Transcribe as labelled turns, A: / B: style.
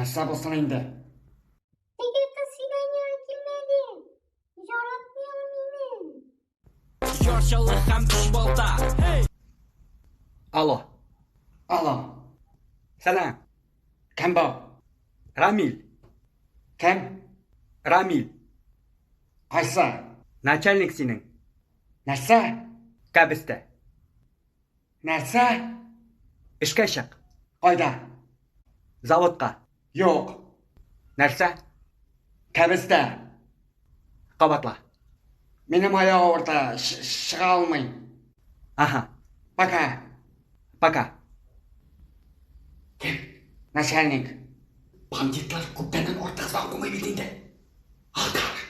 A: Нәрсә булсын инде?
B: Теге кыз свиданиега килмәде. Яратмый ул мине.
C: Яр Чаллы һәм Бишбалта.
D: Алло.
A: Алло.
D: Сәлам.
A: Кем бу?
D: Рамил.
A: Кем?
D: Рамил.
A: Кайсы?
D: Начальник синең.
A: Нәрсә?
D: Кәбестә.
A: Нәрсә?
D: Эшкә чык.
A: Кайда?
D: Заводка.
A: Юк.
D: Нәрсә?
A: Кәбестә.
D: Кабатла.
A: Минем аяк авырта, чыга алмыйм.
D: Ага.
A: Пока.
D: Пока.
A: Кем? Начальник. Бандитлар күптәннән артык знакомый бит инде. Алкаш.